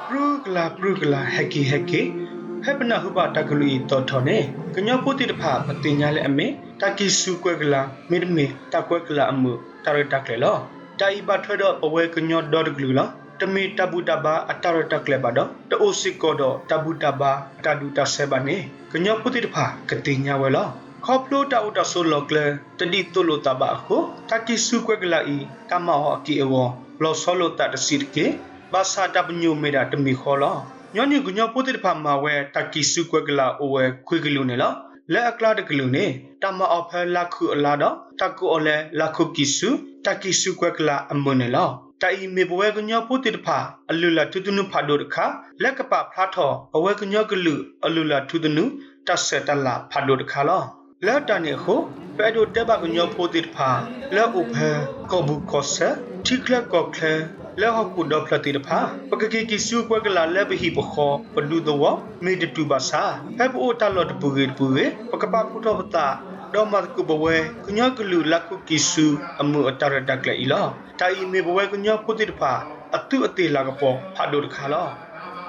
ပြူၢ်ကလာ် ပြူၢ်ကလာ် ဟဲက့ၤဟဲက့ၤ, ဖဲပနၢ်ဟူဘၣ်တၢ်ကလုၢ်အံၤသီထီၣ်န့ၣ် ကညီဖိသ့ၣ်တဖၣ် ပသ့ၣ်ညါလၢအမ့ၢ် တၢ်ကံၢ်ဆူကွဲၤကလာ် မ့တမ့ၢ် တၢ်ကွဲၤကလာ်အမုာ်တၢ်ရဲၣ်တၢ်ကျဲၤလီၤ. တၢ်အံၤဘၣ်ထွဲဒီးပဝဲကညီဒီတကလုာ်လီၤ. တမ့ၢ်တၢ်ဘူၣ်တၢ်ဘါအတၢ်ရဲၣ်တၢ်ကျဲၤဘၣ်ဒီး တအိၣ်စ့ၢ်ကီးဒီးတၢ်ဘူၣ်တၢ်ဘါအတၢ်ဒူတၢ်ဆၢဘၣ်န့ၣ် ကညီဖိသ့ၣ်တဖၣ်ကသ့ၣ်ညါဝဲလီၤ. ခီဖျိတၢ်အိၣ်တၢ်ဆိးလီၢ်ကျဲ တဒ်သိးလိာ်သးဘၣ်အဃိ တၢ်ကံၢ်ဆူကွဲၤကလာ်အံၤ တၢ်မၤအီၤအက့ၢ်အဂီၤ လီၤဆီလိာ်သးတဆံးတက့ၢ်. ဘၣ်ဆၣ်တၢ်ပညိၣ်မ့ၢ်ဒၣ်တမံၤဃီလီၤ. ညီနုၢ်ကညီဖိသ့ၣ်တဖၣ်မၤဝဲ တၢ်ကံၢ်ဆူကွဲၤကလာ်အိၣ်ဝဲခွံကလုာ်န့ၣ်လီၤ. လၢအကျါတကလုာ်န့ၣ် တၢ်မၤအီၤဖဲလါခုၣ်အလါဒီး တၢ်ကိးအီၤလၢ လါခိၣ်ကံၢ်ဆူ တၢ်ကံၢ်ဆူကွဲၤကလာ်အမုာ်န့ၣ်လီၤ. တၢ်အံၤမ့ၢ်ပဝဲကညီဖိသ့ၣ်တဖၣ် အလုၢ်အလၢ်ထူသနူဖးဒိၣ်တခါ လၢကပာ်ဖျါထီၣ် အဝဲကညီကလုာ်အလုၢ်အလၢ်ထူသနူ တၢ်ဆဲးတၢ်လၤဖးဒိၣ်တခါလီၤ. လၢတၢ်န့ၣ်အဃိ ပအဲၣ်ဒိးတဲဘၣ်ကညီဖိသ့ၣ်တဖၣ် လၢအိၣ်ဖဲ ကီၢ်ဘူၣ်ကီၢ်ဆၢ ထံချၢကီၢ်ချၢ လၢဟီၣ်ခိၣ်ဒီဖျၢၣ်သ့ၣ်တဖၣ် ပကက့ၤကံၢ်ဆူကွဲၤကလာ်လၢပဟံၣ်ပဃီ ပဒူသဝီ မ့ၢ်တတုၤဘၣ်ဆၣ် ဖဲပအိၣ်တၢ်လီၢ်တပူၤဂ့ၤတပူၤဂ့ၤ ပကပာ်ဖှိၣ်ထီၣ်ပသး ဒီးမၤသကိးပဝဲ ကညီကလုာ်လါခိၣ်ကံၢ်ဆူအမုာ်အတၢ်ရဲၣ်တၢ်ကျဲၤအံၤလီၤ. တၢ်အံၤမ့ၢ်ပဝဲကညီဖိသ့ၣ်တဖၣ် အသူးအသ့ၣ်လၤကပီၤဖးဒိၣ်တခါလီၤ.